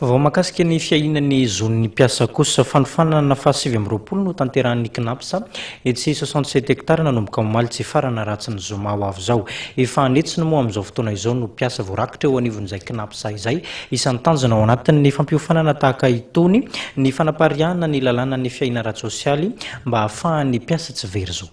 Vaovao mahakasika ny fiahiana ny zon'ny mpiasa kosa. Fanofanana faha 29 no tanterahan'ny Cnaps etsy 67 hectares nanomboka omaly tsy hifarana raha tsy ny zoma ho avy izao. Efa an'hetsiny moa amin'izao fotoana izao no mpiasa voarakitra eo anivon'izay Cnaps izay. Isan'ny tanjona ao anatin'ny fampiofanana tahaka itony ny fanapariahana ny lalànan'ny fiahiana ara-tsosialy mba hahafahan'ny mpiasa tsy very zo.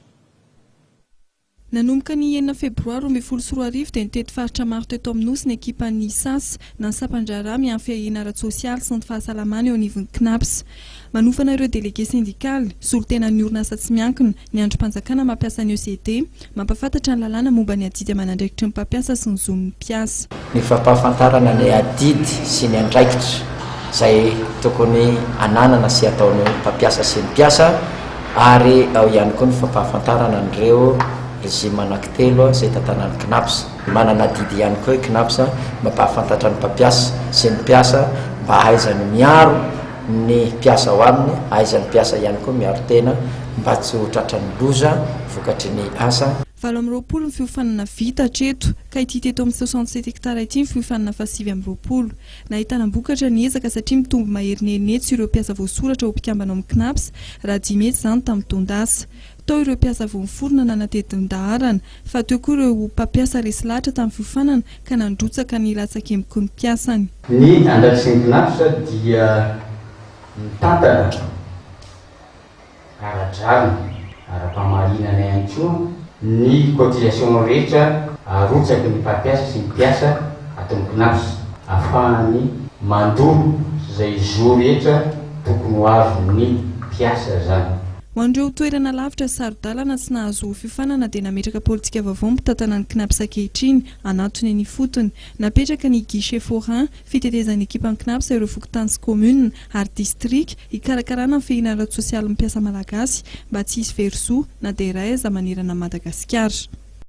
Nanomboka ny enina febroary 2012 dia nitety faritra maro teto amin'ny Nosy ny ekipan'ny SAS na ny sampan-draharaha miahy fiahiana ara-tsosialy sy ny fahasalamana eo anivon'ny Cnaps. Manofana ireo delege sendikaly, solontenan'ny orinasa tsy miankina, ny andrim-panjakana mampiasa ny ECD, mampahafantatra ny lalàna momba ny adidy aman'andraikitry ny mpampiasa sy ny zon'ny mpiasa. Ny fampahafantarana ny adidy sy ny andraikitra izay tokony ananana sy ataon'ny mpampiasa sy ny mpiasa ary ao ihany koa ny fampahafantarana an'ireo régime anankitelo izay tantanan'ny Cnaps. Manana adidy ihany koa i Cnaps mampahafantatra ny mpampiasa sy ny mpiasa mba hahaizany miaro ny mpiasa ao aminy, hahaizan'ny mpiasa ihany koa miaro tena mba tsy ho tratran'ny loza vokatry ny asa. 28 ny fiofanana vita hatreto, ka ity teto amin'ny 67 hectares ity ny fiofanana faha-29. Nahitanam-bokatra ny ezaka satria mitombo mahery ny enina ireo mpiasa voasoratra ho mpikambana ao amin'ny Cnaps, raha dimy hetsy izany tamin'ny taon-dasa. Tao ireo mpiasa vao niforona nanatedin-daharana, fa teo koa ireo mpampiasa resy lahatra tamin'ny fiofanana ka nandrotsaka ny latsakemboky ny mpiasany. Ny andraikitry ny Cnaps dia mitantana ara-drariny, ara-pamarinana ihany koa ny cotisation rehetra arotsaky ny mpampiasa sy ny mpiasa ato amin'ny Cnaps, ahafahany mandoa izay zo rehetra tokony ho azon'ny mpiasa izany. Ho an'ireo toerana lavitra sy saro-dalana tsy nahazo fiofanana dia nametraka politika vaovao mpitantana ny Cnaps ankehitriny, hanantona eny ifotony. Napetraka ny guichet forain, fitetezan'ny ekipan'ny Cnaps ireo fokontany sy kaominina ary distrika, hikarakarana ny fiainana ara-tsosialin'ny mpiasa malagasy mba tsy hisy very zo na dia iray aza manerana an'i Madagasikara.